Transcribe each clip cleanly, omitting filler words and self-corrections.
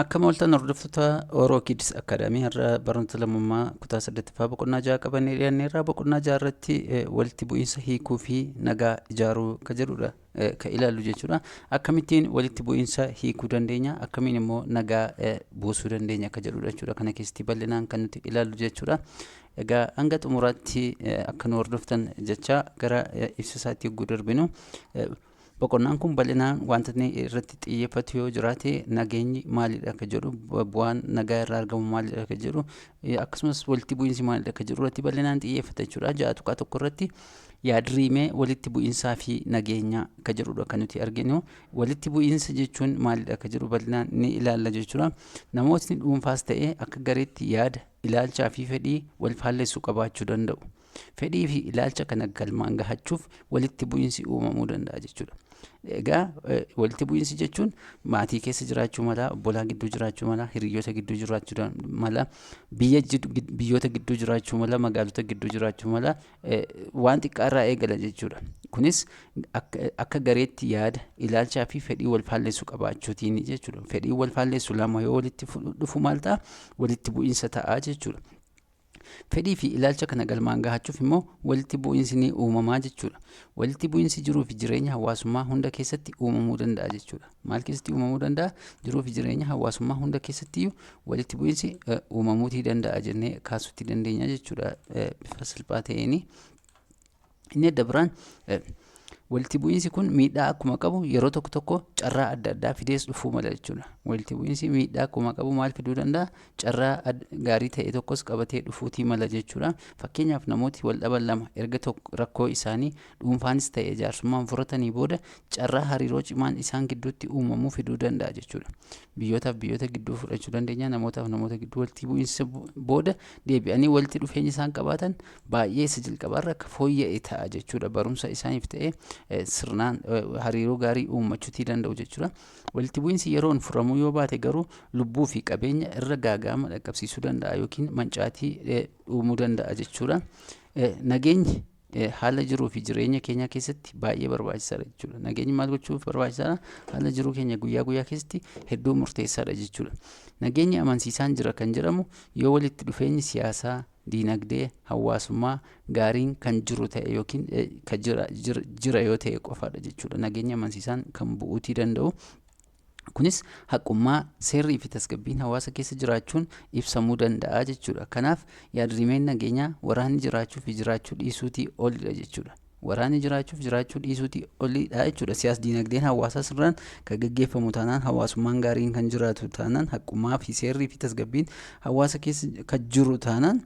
Akkam ooltan hordoftoota Oro Kids Academy. Har'a barnoota lammummaa kutaa saddeettaffaa boqonnaa ja'a qabannee dhiyaanneerra. Boqonnaa ja'a irratti walitti bu'iinsa hiikuu fi nagaa ijaaruu ka jedhudha ka ilaallu jechuudha. Akkamittiin walitti bu'iinsa hiikuu dandeenya, akkamiin immoo nagaa buusuu dandeenya ka jedhudha jechuudha. Kana keessatti bal'inaan kan nuti ilaallu jechuudha. Egaa hanga xumuraatti akka nu hordoftan jecha gara ibsa isaatti yogguu darbinu, boqonnaan kun bal'inaan wanta inni irratti xiyyeeffatu yoo jiraate, nageenyi maalidha akka jedhu, bu'aan nagaa irraa argamu maalidha akka jedhu, akkasumas walitti bu'iinsi maalidha akka jedhu irratti bal'inaan xiyyeeffata jechuudha. 6.1 irratti yaadriimee walitti bu'iinsaa fi nageenya akka jedhudha kan nuti arginu. Walitti bu'iinsa jechuun maalidha akka jedhu bal'inaan ni ilaalla jechuudha. Namootni dhuunfaas ta'e akka gareetti yaada, ilaalchaa fi fedhii wal faallessu qabaachuu danda'u. Fedhii fi ilaalcha kana galmaan gahachuuf walitti bu'iinsi uumamuu danda'a jechuudha. Egaa walitti bu'iinsi jechuun maatii keessa jiraachuu mala, obbolaa gidduu jiraachuu mala, hiriyoota gidduu jiraachuu mala, biyya biyyoota gidduu jiraachuu mala, magaalota gidduu jiraachuu mala, waan xiqqaarraa eegala jechuudha. Kunis akka gareetti yaada, ilaalchaa fi fedhii wal faallessu qabaachuutiin jechuudha. Fedhii wal faallessu lama yoo walitti dhufu maal ta'a? Walitti bu'iinsa ta'a jechuudha. Fedhii fi ilaalcha kana galmaan gahachuuf immoo walitti bu'iinsi ni uumamaa jechuudha. Walitti bu'iinsi jiruu fi jireenya hawaasummaa hunda keessatti uumamuu danda'a jechuudha. Maal keessatti uumamuu danda'a? Jiruu fi jireenya hawaasummaa hunda keessatti walitti bu'iinsi uumamuutii danda'a jennee kaasuutii dandeenya jechuudha bifa salphaa ta'een. Inni adda biraan, walitti bu'iinsi kun miidhaa akkuma qabu yeroo tokko tokko carraa adda addaa fidees dhufuu mala jechuudha. Walitti bu'iinsi miidhaa akkuma qabu maal fiduu danda'a? Carraa gaarii ta'e tokkos qabatee dhufuutii mala jechuudha. Fakkeenyaaf, namooti wal dhaban lama erga rakkoo isaanii dhuunfaanis ta'e jaarsummaan furatanii booda carraa hariiroo cimaan isaan gidduutti uumamuu fiduu danda'a jechuudha. Biyyootaaf biyyoota gidduu fudhachuu dandeenya. Namootaaf namoota gidduu walitti bu'iinsa booda deebi'anii walitti dhufeenya isaan qabaatan baay'ee isa jalqabaarra akka fooyya'e ta'a jechuudha. Barumsa isaaniif ta'e sirnaan hariiroo gaarii uummachuutii danda'u jechuudha. Walitti bu'iinsi yeroon furamuu yoo baate garuu lubbuu fi qabeenya irra gaaga'ama dhaqqabsiisuu danda'a yookiin mancaatii uumuu danda'a jechuudha. Nageenyi haala jiruu fi jireenya keenyaa keessatti baay'ee barbaachisaadha jechuudha. Nageenyi maal gochuuf barbaachisaadha? Haala jiruu keenya guyyaa guyyaa keessatti hedduu murteessaadha jechuudha. Nageenyi amansiisaan jira kan jedhamu yoo walitti dhufeenyi siyaasaa, diinagdee, hawaasummaa gaariin kan jiru ta'e yookiin kan jira yoo ta'e qofaadha jechuudha. Nageenyi amansiisaan kan bu'uutii danda'u. Kunis haqummaa, seerrii fi tasgabbiin hawaasa keessa jiraachuun ibsamuu danda'a jechuudha. Kanaaf yaadrimeen nageenyaa waraanni jiraachuu fi jiraachuu dhiisuutii olidha jechuudha. Waraanni jiraachuuf jiraachuu dhiisuutii olidha jechuudha. Siyaas diinagdeen hawaasaa sirnaan kan gaggeeffamu taanaan, hawaasummaan gaariin kan jiraatu taanaan, haqummaa fi seerrii fi tasgabbiin hawaasa keessa kan jiru taanaan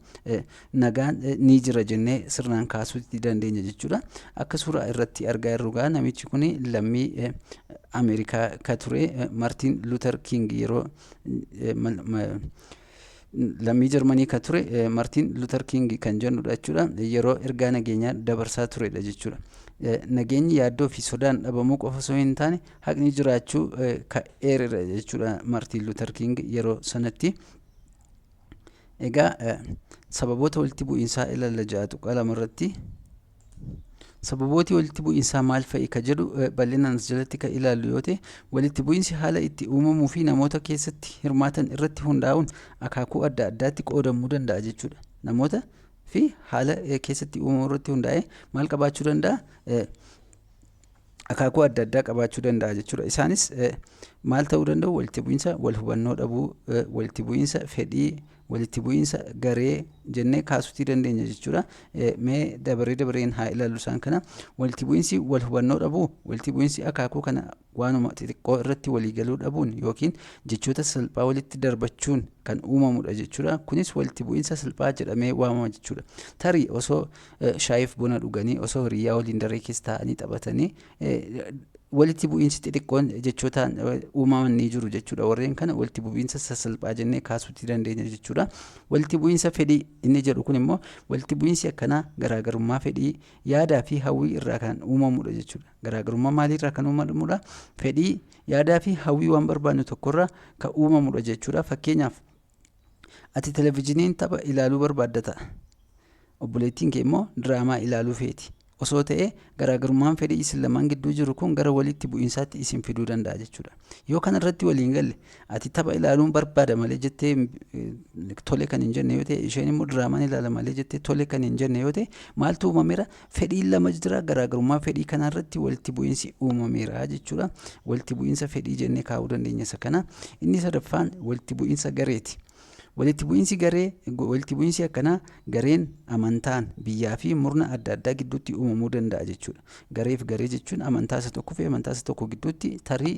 nagaan ni jira jennee sirnaan kaasuutii dandeenya jechuudha. Akka suuraa irratti argaa jirru gaa namichi kun lammii Ameerikaa ka ture Martin Luther King, yeroo lammii Jarmanii ka ture Martin Luther King kan jennudha jechuudha. Yeroo ergaa nageenyaa dabarsaa turedha jechuudha. Nageenyi yaaddoo fi sodaan dhabamuu qofa osoo hin taane haqni jiraachuu ka eeredha jechuudha Martin Luther King yeroo sanatti. Egaa sababoota walitti bu'iinsaa ilaalla 6.2 irratti. Sababooti walitti bu'iinsaa maal fa'i ka jedhu bal'inaan as jalatti kan ilaallu yoo ta'e, walitti bu'iinsi haala itti uumamuu fi namoota keessatti hirmaatan irratti hundaa'uun akaakuu adda addaatti qoodamuu danda'a jechuudha. Namoota fi haala keessatti uumamu irratti hundaa'ee maal qabaachuu danda'a? Akaakuu adda addaa qabaachuu danda'a jechuudha. Isaanis maal ta'uu danda'u? Walitti bu'iinsa wal hubannoo dhabuu, walitti bu'iinsa fedhii, walitti bu'iinsa garee jennee kaasuutii dandeenya jechuudha. Mee dabaree dabareen haa ilaallu isaan kana. Walitti bu'iinsi wal hubannoo dhabuu, walitti bu'iinsi akaakuu kana waanuma xixiqqoo irratti walii galuu dhabuun yookiin jechoota salphaa walitti darbachuun kan uumamudha jechuudha. Kunis walitti bu'iinsa salphaa jedhamee waamama jechuudha. Tarii osoo shaayiif buna dhuganii, osoo hiriyyaa waliin daree keessa taa'anii taphatanii walitti bu'iinsi xixiqqoon jechootaan uumaman ni jiru jechuudha. Warreen kana walitti bu'iinsa sasalphaa jennee kaasuutii dandeenya jechuudha. Walitti bu'iinsa fedhii inni jedhu kun immoo walitti bu'iinsi akkanaa garaagarummaa fedhii, yaadaa fi hawwii irraa kan uumamudha jechuudha. Garaagarummaa maalii irraa kan uumamudha? Fedhii, yaadaa fi hawwii waan barbaannu tokkorraa kan uumamudha jechuudha. Fakkeenyaaf, ati televizyiiniin tapha ilaaluu barbaadda ta'a. Obboleettiin kee immoo diraamaa ilaaluu feeti. osoo ta'e, garaagarummaan fedhii isin lamaan gidduu jiru kun gara walitti bu'iinsaatti isin fiduu danda'a jechuudha. Yoo kana irratti waliin galle, ati tapha ilaaluun barbaada malee jettee tole kan hin jenne yoo ta'e, isheen immoo diraamaan ilaala malee jettee tole kan hin jenne yoo ta'e, maaltu uumameera? Fedhiin lama jira. Garaagarummaa fedhii kanarratti walitti bu'iinsi uumameera jechuudha. Walitti bu'iinsa fedhii jennee kaa'uu dandeenya isa kana. Inni sadaffaan walitti bu'iinsa gareeti. Walitti bu'iinsi garee, walitti bu'iinsi akkanaa gareen amantaan, biyyaa fi murna adda addaa gidduutti uumamuu danda'a jechuudha. Gareef garee jechuun amantaa isa tokkoo fi amantaa isa tokko gidduutti tarii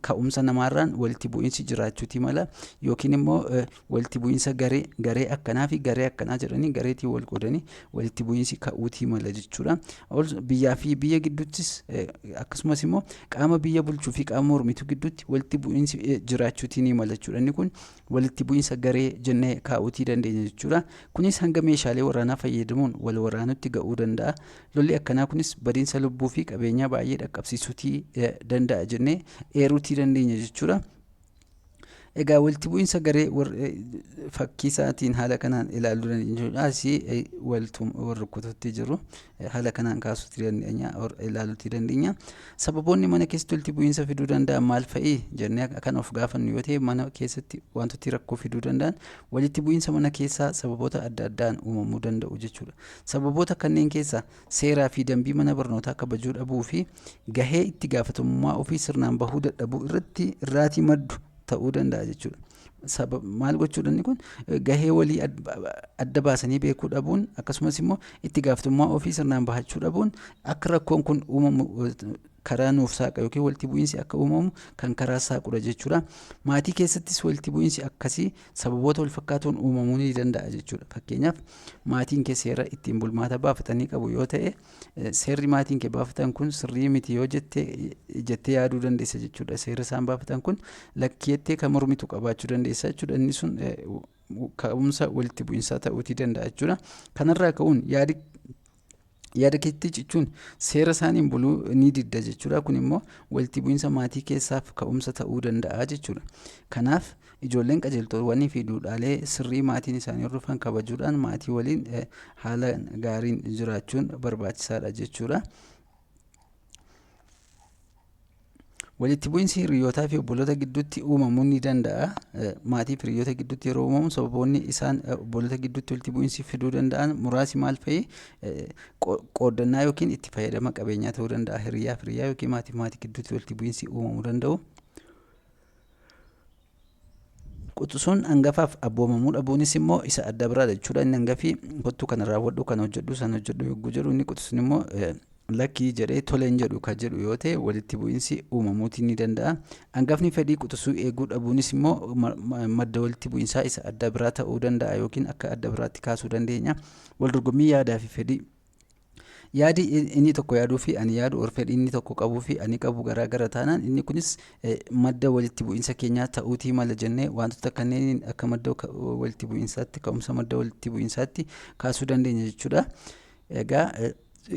ka'umsa namaarraan walitti bu'iinsi jiraachuutii mala, yookiin immoo walitti bu'iinsa garee, garee akkanaa fi garee akkanaa jedhanii gareetiin wal qoodanii walitti bu'iinsi ka'uutii mala jechuudha. Biyyaa fi biyya gidduuttis, akkasumas immoo qaama biyya bulchuu fi qaama mormituu gidduutti walitti bu'iinsi jiraachuutii ni mala jechuudha. Inni kun walitti bu'iinsa garee jennee kaa'uutii dandeenya jechuudha. Kunis hanga meeshaalee waraanaa fayyadamuun wal waraanutti ga'uu danda'a. Lolli akkanaa kunis badiinsa lubbuu fi qabeenyaa baay'ee dhaqqabsiisuutii danda'a jennee eeruutii dandeenya jechuudha. Egaa walitti bu'iinsa garee fakkii isaatiin haala kanaan ilaaluu dandeenya jechuudha. Asii wal rukututti jiru, haala kanaan kaasuutii dandeenya, ilaaluutii dandeenya. Sababoonni mana keessatti walitti bu'iinsa fiduu danda'an maal fa'i jennee kan of gaafannu yoo ta'e, mana keessatti wantooti rakkoo fiduu danda'an, walitti bu'iinsa mana keessaa sababoota adda addaan uumamuu danda'u jechuudha. Sababoota kanneen keessaa seeraa fi dambii mana barnootaa kabajuu dhabuu fi gahee itti gaafatamummaa ofii sirnaan bahuu dadhabuu irratti irraatii maddu ta'uu danda'a jechuudha. Maal gochuudha? Inni kun gahee walii adda baasanii beekuu dhabuun, akkasumas immoo itti gaafatamummaa ofii sirnaan bahachuu dhabuun akka rakkoon kun uumamu karaa nuuf saaqa, yookiin walitti bu'iinsi akka uumamu kan karaa saaqudha jechuudha. Maatii keessattis walitti bu'iinsi akkasii sababoota wal fakkaatuun uumamuu ni danda'a jechuudha. Fakkeenyaaf, maatiin kee seera ittiin bulmaata baafatanii qabu yoo ta'e, seerri maatiin kee baafatan kun sirrii miti yoo jettee yaaduu dandeessa jechuudha. Seera isaan baafatan kun lakkii jettee kan mormitu qabaachuu dandeessa jechuudha. Inni sun ka'umsa walitti bu'iinsaa ta'uutii danda'a jechuudha. Kanarraa ka'uun yaadi yaada keetti cichuun seera isaaniin buluu ni didda jechuudha. Kun immoo walitti bu'iinsa maatii keessaaf ka'umsa ta'uu danda'a jechuudha. Kanaaf ijoolleen qajeeltowwanii fi duudhaalee sirrii maatiin isaanii hordofan kabajuudhaan maatii waliin haala gaariin jiraachuun barbaachisaadha jechuudha. Walitti bu'iinsi hiriyootaa fi obboloota gidduutti uumamuu ni danda'a. Maatii fi hiriyoota gidduutti yeroo uumamu, sababoonni isaan obboloota gidduutti walitti bu'iinsi fiduu danda'an muraasi maal fa'i? Qooddannaa yookiin itti fayyadama qabeenyaa ta'uu danda'a. Hiriyaa fi hiriyaa yookiin maatii fi maatii gidduutti walitti bu'iinsi uumamuu danda'u. Quxisuun hangafaaf abboomamuu dhabuunis immoo isa adda biraadha jechuudha. Inni hangafii kottuu kana raawwadhu, kana hojjedhu, sana hojjedhu yogguu jedhu, inni quxisuun immoo lakkii jedhee toleen jedhu kan jedhu yoo ta'e, walitti bu'iinsi uumamuutii ni danda'a. Hangafni fedhii quxisuu eeguu dhabuunis immoo madda walitti bu'iinsaa isa adda biraa ta'uu danda'a, yookiin akka adda biraatti kaasuu dandeenya. Wal dorgommii yaadaa fi fedhii. Yaadi inni tokko yaaduu fi ani yaadu, or fedhii inni tokko qabuu fi ani qabu garaa gara taanaan, inni kunis madda walitti bu'iinsa keenyaa ta'uutii mala jennee wantoota kanneen akka madda walitti bu'iinsaatti, ka'umsa madda walitti bu'iinsaatti kaasuu dandeenya jechuudha. Egaa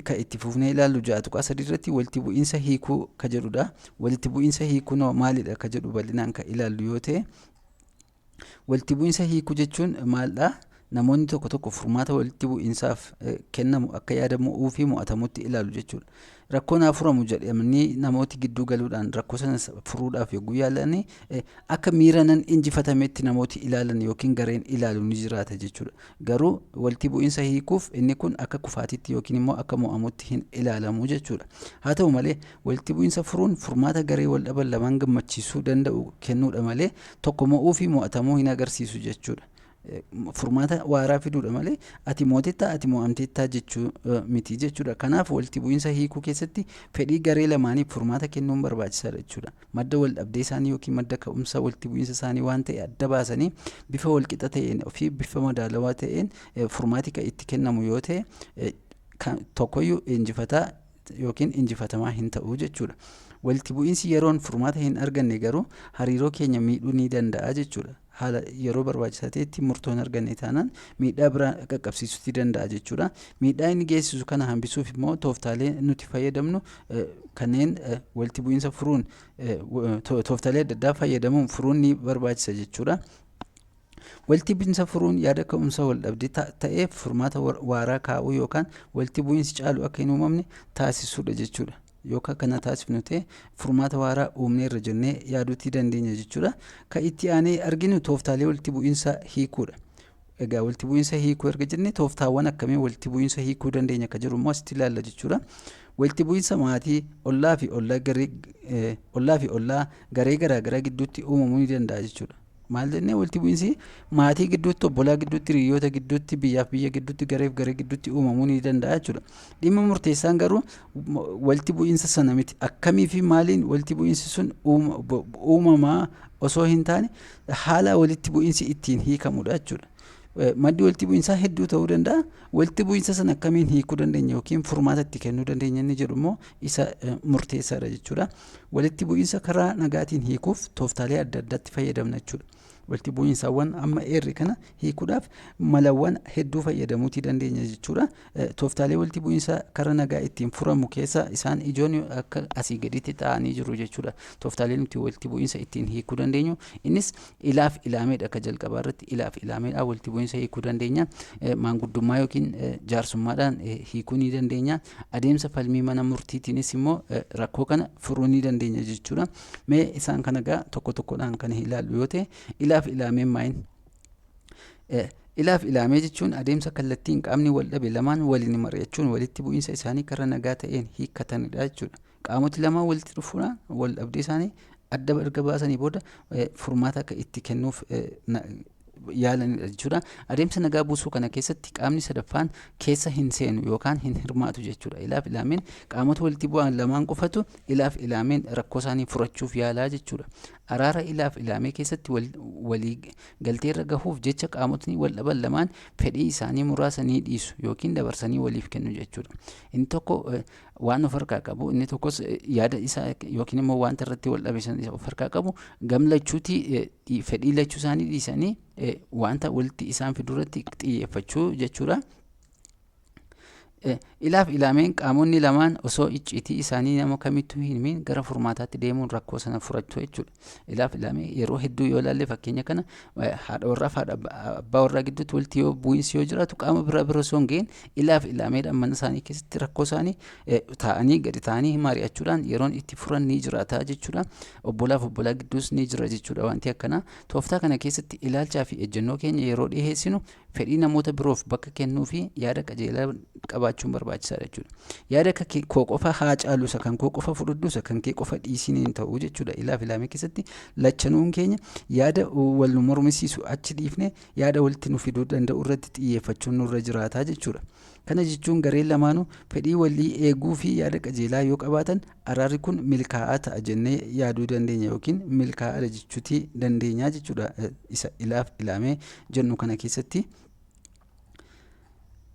kan itti fufnee ilaallu 6.3 irratti walitti bu'iinsa hiikuu ka jedhudha. Walitti bu'iinsa hiikuun maalidha ka jedhu bal'inaan kan ilaallu yoo ta'e, walitti bu'iinsa hiikuu jechuun maalidha? Namoonni tokko tokko furmaata walitti bu'iinsaaf kennamu akka yaada mo'uu fi mo'atamutti ilaalu jechuudha. Rakkoon haa furamu jedhamanii namooti gidduu galuudhaan rakkoo sana furuudhaaf yogguu yaalanii, akka miira nan injifatametti namooti ilaalan yookiin gareen ilaalu ni jiraata jechuudha. Garuu walitti bu'iinsa hiikuuf inni kun akka kufaatitti yookiin immoo akka mo'amutti hin ilaalamu jechuudha. Haa ta'u malee, walitti bu'iinsa furuun furmaata garee wal dhaban lamaan gammachiisuu danda'u kennuudha malee tokko mo'uu fi mo'atamuu hin agarsiisu jechuudha. Furmaata waaraa fiduudha malee ati mootettaa, ati mo'amteettaa jechuu miti jechuudha. Kanaaf walitti bu'iinsa hiikuu keessatti fedhii garee lamaaniif furmaata kennuun barbaachisaadha jechuudha. Madda wal dhabdee isaanii yookiin madda ka'umsa walitti bu'iinsa isaanii waan ta'e adda baasanii bifa walqixa ta'een fi bifa madaalawaa ta'een furmaati kan itti kennamu yoo ta'e, tokkoyyuu injifataa yookiin injifatamaa hin ta'u jechuudha. Walitti bu'iinsi yeroon furmaata hin arganne garuu hariiroo keenya miidhuu ni danda'a jechuudha. Haala yeroo barbaachisaa ta'etti murtoo hin arganne taanaan miidhaa biraa qaqqabsiisuutii danda'a jechuudha. Miidhaa inni geessisu kana hambisuuf immoo tooftaalee nuti fayyadamnu kanneen walitti bu'iinsa furuun, tooftaalee adda addaa fayyadamuun furuun ni barbaachisa jechuudha. Walitti bu'iinsa furuun yaada ka'umsa wal dhabdee ta'ee furmaata waaraa kaa'uu yookaan walitti bu'iinsi caalu akka hin uumamne taasisuudha jechuudha. Yookaan kana taasifnu ta'e furmaata waaraa uumneerra jennee yaaduutii dandeenya jechuudha. Kan itti aanee arginu tooftaalee walitti bu'iinsa hiikuudha. Egaa walitti bu'iinsa hiikuu erga jennee, tooftaawwan akkamii walitti bu'iinsa hiikuu dandeenya akka jiru immoo asitti ilaalla jechuudha. Walitti bu'iinsa maatii, ollaa fi ollaa garee, ollaa fi ollaa garee garaagaraa gidduutti uumamuu ni danda'a jechuudha. Maal jennee? Walitti bu'iinsi maatii gidduutti, obbolaa gidduutti, hiriyoota gidduutti, biyyaaf biyya gidduutti, gareef garee gidduutti uumamuu ni danda'a jechuudha. Dhimma murteessaan garuu walitti bu'iinsa sana miti. Akkamii fi maaliin walitti bu'iinsi sun uumamaa osoo hin taane, haala walitti bu'iinsi ittiin hiikamudha jechuudha. Maddi walitti bu'iinsaa hedduu ta'uu danda'a. Walitti bu'iinsa sana akkamiin hiikuu dandeenya yookiin furmaata itti kennuu dandeenya inni jedhu immoo isa murteessaadha jechuudha. Walitti bu'iinsa karaa nagaatiin hiikuuf tooftaalee adda addaatti fayyadamna jechuudha. Walitti bu'iinsaawwan amma eerre kana hiikuudhaaf malawwan hedduu fayyadamuutii dandeenya jechuudha. Tooftaalee walitti bu'iinsa karaa nagaa ittiin furamu keessa isaan ijoon akka asii gaditti ta'anii jiru jechuudha. Tooftaalee nuti walitti bu'iinsa ittiin hiikuu dandeenyu innis ilaaf ilaameedha. Akka jalqabaa irratti ilaaf ilaameedha walitti bu'iinsa hiikuu dandeenya. Maanguddummaa yookiin jaarsummaadhaan hiikuu ni dandeenya. Adeemsa falmii mana murtiitiinis immoo rakkoo kana furuu ni dandeenya jechuudha. Mee isaan kana egaa tokko tokkodhaan kan ilaallu yoo ta'e, ilaaf ilaameen maayin? Ilaaf ilaamee jechuun adeemsa kallattiin qaamni wal dhabe lamaan waliin mari'achuun walitti bu'iinsa isaanii karaa nagaa ta'een hiikkatanidha jechuudha. Qaamoti lamaan walitti dhufuudhaan wal dhabdee isaanii adda erga baasanii booda furmaata akka itti kennuuf yaalanidha jechuudha. Adeemsa nagaa buusuu kana keessatti qaamni sadaffaan keessa hin seenu yookaan hin hirmaatu jechuudha. Ilaaf ilaameen qaamota walitti bu'an lamaan qofatu ilaaf ilaameen rakkoo isaanii furachuuf yaalaa jechuudha. Araara ilaaf ilaamee keessatti walii galteerra gahuuf jecha qaamotni wal dhaban lamaan fedhii isaanii muraasa ni dhiisu yookiin dabarsanii waliif kennu jechuudha. Inni tokko waan of harkaa qabu, inni tokkos yaada isaa yookiin immoo wanta irratti wal dhabe sana of harkaa qabu, gamlachuutii fedhii lachuu isaanii dhiisanii wanta walitti isaan fidurratti xiyyeeffachuu jechuudha. Ilaaf ilaameen qaamonni lamaan osoo icciitii isaanii nama kamittuu hin himin gara furmaataatti deemuun rakkoo sana furachuu jechuudha. Ilaaf ilaamee yeroo hedduu yoo ilaalle, fakkeenya kana haadha warraa fi haadha abbaa warraa gidduutti walitti yoo bu'iinsi yoo jiraatu, qaama biraa bira osoo hin gahin ilaaf ilaameedhaan mana isaanii keessatti rakkoo isaanii taa'anii, gadi taa'anii mari'achuudhaan yeroon itti furan ni jiraata jechuudha. Obbolaaf obbolaa gidduus ni jira jechuudha wanti akkanaa. Tooftaa kana keessatti ilaalchaa fi ejjennoo keenya yeroo dhiheessinu fedhii namoota biroof bakka kennuu fi yaada qajeelaa qabaachuun barbaachisaadha jechuudha. Yaada akka koo qofa haa caalu, isa kan koo qofa fudhadhu, isa kan kee qofa dhiisiin hin ta'u jechuudha. Ilaaf ilaamee keessatti lachanuun keenya yaada wal nu mormisiisu achi dhiifne yaada walitti nu fiduu danda'u irratti xiyyeeffachuun nurra jiraataa jechuudha. Kana jechuun gareen lamaanuu fedhii walii eeguu fi yaada qajeelaa yoo qabaatan araarri kun milkaa'aa ta'a jennee yaaduu dandeenya yookiin milkaa'aadha jechuutii dandeenya jechuudha isa ilaaf ilaamee jennu kana keessatti.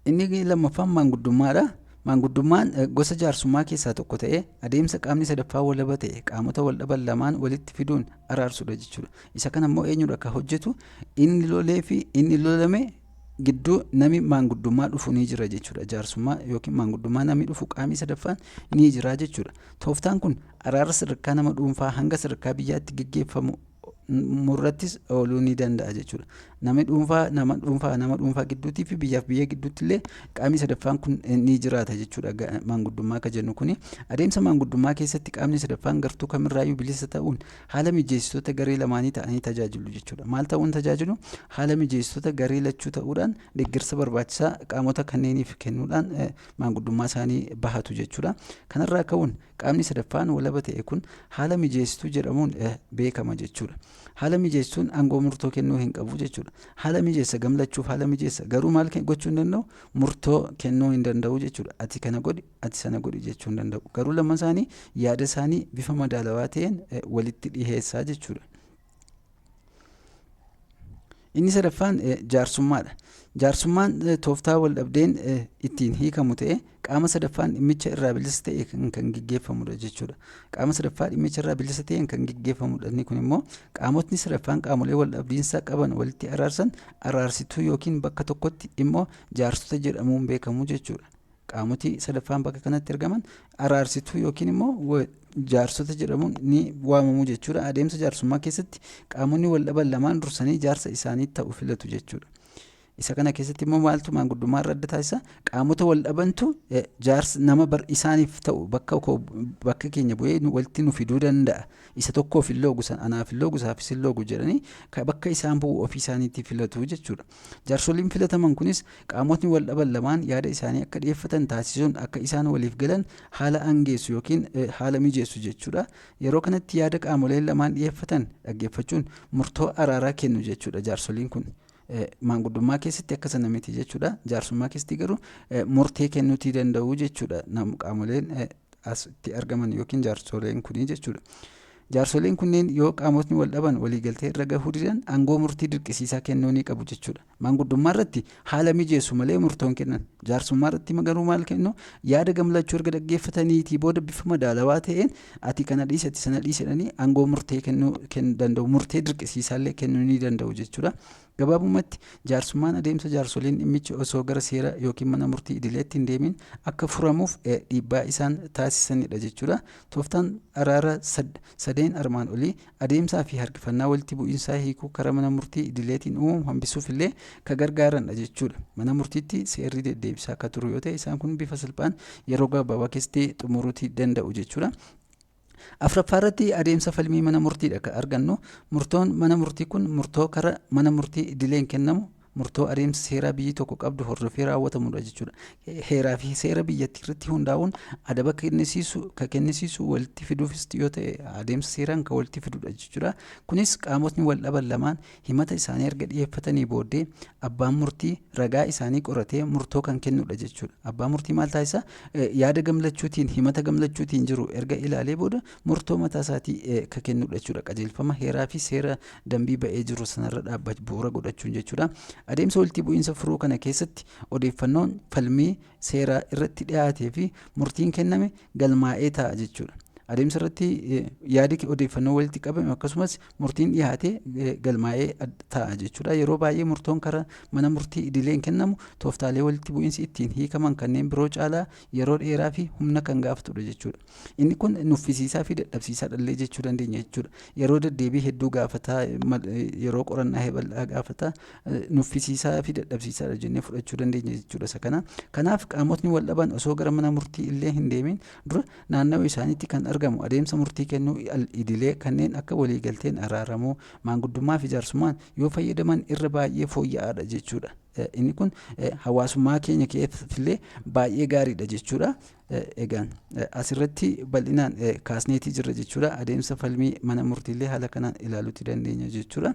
Inni lammaffaan maanguddummaadha. Maanguddummaan gosa jaarsummaa keessaa tokko ta'ee adeemsa qaamni sadaffaa walaba ta'e qaamota wal dhaban lamaan walitti fiduun araarsudha jechuudha. Isa kana immoo eenyudha akka hojjetu? Inni lolee fi inni lolame gidduu nami maanguddummaa dhufu ni jira jechuudha. Jaarsummaa yookiin maanguddummaa namni dhufu, qaamni sadaffaan ni jira jechuudha. Tooftaan kun araara sadarkaa nama dhuunfaa hanga sadarkaa biyyaatti gaggeeffamu murrattis ooluu ni danda'a jechuudha. Namni dhuunfaa nama dhuunfaa nama dhuunfaa gidduutii fi biyyaaf biyya gidduutti illee qaamni sadaffaan kun ni jiraata jechuudha. Maanguddummaa akka jennu kuni adeemsa maanguddummaa keessatti qaamni sadaffaan gartuu kamirraayyuu bilisa ta'uun haala mijeessitoota garee lamaanii ta'anii tajaajilu jechuudha. Maal ta'uun tajaajilu? Haala mijeessitoota garee lachuu ta'uudhaan deeggarsa barbaachisaa qaamota kanneeniif kennuudhaan maanguddummaa isaanii bahatu jechuudha. Kanarraa ka'uun qaamni sadaffaan walaba ta'e kun haala mijeessituu jedhamuun beekama jechuudha. Haala mijeessituun aangoo murtoo kennuu hin qabu jechuudha. Haala mijeessa, gamlachuuf haala mijeessa, garuu maal gochuu hin danda'u? Murtoo kennuu hin danda'u jechuudha. Ati kana godhi, ati sana godhi jechuu hin danda'u. Garuu lama isaanii yaada isaanii bifa madaalawaa ta'een walitti dhiheessaa jechuudha. Inni sadaffaan jaarsummaadha. Jaarsummaan tooftaa wal dhabdeen ittiin hiikamu ta'ee qaama sadaffaan dhimmicha irraa bilisa ta'e kan gaggeeffamudha jechuudha. Qaama sadaffaa dhimmicha irraa bilisa ta'een kan gaggeeffamudha. Inni kun immoo qaamotni sadaffaan qaamolee wal dhabdiinsa qaban walitti araarsan araarsituu yookiin bakka tokkotti immoo jaarsota jedhamuun beekamu jechuudha. Qaamoti sadaffaan bakka kanatti argaman araarsituu yookiin immoo Jaarsota jedhamuun ni waamamu jechuudha. Adeemsa jaarsummaa keessatti qaamonni wal dhaban lamaan dursanii jaarsa isaanii ta'u filatu jechuudha. Isa kana keessatti immoo maaltu maanguddummaa irra adda taasisa? Qaamota wal dhabantu jaarsa nama bar isaaniif ta'u, bakka koo, bakka keenya bu'ee walitti nu fiduu danda'a. Isa tokkoof hin loogu, anaaf hin loogu, isaafis hin loogu jedhanii bakka isaan bu'u ofii isaaniitti filatu jechuudha. Jaarsoliin filataman kunis qaamotni wal dhaban lamaan yaada isaanii akka dhiyeeffatan taasisuun akka isaan waliif galan haala angeessu yookiin haala mijeessu jechuudha. Yeroo kanatti yaada qaamoleen lamaan dhiyeeffatan dhaggeeffachuun murtoo araaraa kennu jechuudha jaarsoliin kun. Maanguddummaa keessatti akka sana miti jechuudha. Jaarsummaa keessatti garuu murtee kennuutii danda'u jechuudha. Qaamoleen asitti argaman yookiin jaarsoleen kunii jechuudha. Jaarsoleen kunneen yoo qaamotni wal dhaban waliigaltee irra gahuu didan, aangoo murtii dirqisiisaa kennuu ni qabu jechuudha. Maanguddummaa irratti haala mijeessu malee murtoon kennan. Jaarsummaa irratti garuu maal kennu? Yaada gamlachuu erga dhaggeeffataniitii booda bifa madaalawaa ta'een ati kana dhiisi, ati sana dhiisi jedhanii aangoo murtee kennuu danda'u. Murtee dirqisiisaallee kennuu ni danda'u jechuudha. Gabaabumatti, jaarsummaan adeemsa jaarsoliin dhimmichi osoo gara seera yookiin mana murtii idileetti hin deemin akka furamuuf dhiibbaa isaan taasisanidha jechuudha. Tooftaan araara sadeen armaan olii adeemsaa fi harkifannaa walitti bu'iinsaa hiikuu karaa mana murtii idileetiin uumamu hambisuuf illee ka gargaaranidha jechuudha. Mana murtiitti seerri deddeebisaa akka turu yoo ta'e, isaan kun bifa salphaan yeroo gabaabaa keessatti xumuruutii danda'u jechuudha. Afuraffaa irratti adeemsa falmii mana murtiidha kan argannu. Murtoon mana murtii kun murtoo karaa mana murtii idileen kennamu, murtoo adeemsa seeraa biyyi tokko qabdu hordofee raawwatamudha jechuudha. Heeraa fi seera biyyattii irratti hundaa'uun adaba kennisiisu, ka kennisiisu, walitti fiduufis yoo ta'e adeemsa seeraan kan walitti fidudha jechuudha. Kunis qaamotni wal dhaban lamaan himata isaanii erga dhiyeeffatanii booddee abbaan murtii ragaa isaanii qoratee murtoo kan kennudha jechuudha. Abbaan murtii maal taasisa? Yaada gamlachuutiin, himata gamlachuutiin jiru erga ilaalee booda murtoo mataa isaatii kan kennudha jechuudha. Qajeelfama heeraa fi seera dambii ba'ee jiru sanarra dhaabbatu bu'uura godhachuun jechuudha. Adeemsa walitti bu'iinsa furuu kana keessatti odeeffannoon falmii seeraa irratti dhiyaatee fi murtiin kenname galmaa'ee ta'a jechuudha. Adeemsa irratti yaadi odeeffannoo walitti qabame akkasumas murtiin dhiyaate galmaa'ee ta'a jechuudha. Yeroo baay'ee murtoon karaa mana murtii idileen kennamu tooftaalee walitti bu'iinsi ittiin hiikaman kanneen biroo caalaa yeroo dheeraa fi humna kan gaafatudha jechuudha. Inni kun nuffisiisaa fi dadhabsiisaa dhallee jechuu dandeenya jechuudha. Yeroo deddeebii hedduu gaafataa, yeroo qorannaa bal'aa gaafataa, nuffisiisaa fi dadhabsiisaadha jennee fudhachuu dandeenya jechuudha isa kana. Kanaaf qaamotni wal dhaban osoo gara mana murtii illee hin deemin dura naannawa isaaniitti kan argamu adeemsa murtii kennuu idilee kanneen akka waliigalteen araaramuu, maanguddummaa fi jaarsummaan yoo fayyadaman irra baay'ee fooyya'aadha jechuudha. Inni kun hawaasummaa keenya keessatti baay'ee gaariidha jechuudha. Egaan asirratti bal'inaan kaasneetii jirra jechuudha. Adeemsa falmii mana murtiilee haala kanaan ilaaluutti dandeenya jechuudha.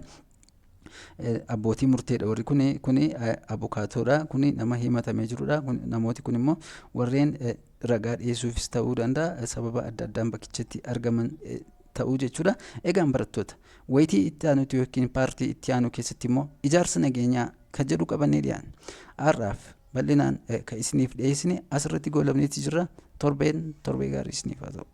Abbootii murteedha warri kuni, kuni abukaatoodha, kuni nama himatamee jirudha. Namooti kun immoo warreen ragaa dhiyeessuufis ta'uu danda'a, sababa adda addaan bakkichatti argaman ta'uu jechuudha. Egaan barattoota, wayitii itti aanutti yookiin paartii itti aanu keessatti immoo ijaarsa nageenyaa kan jedhu qabannee dhiyaanna. Har'aaf bal'inaan kan isiniif dhiyeessine asirratti goolabneeti jirra. Torbeen torbee gaarii isiniif haa ta'u.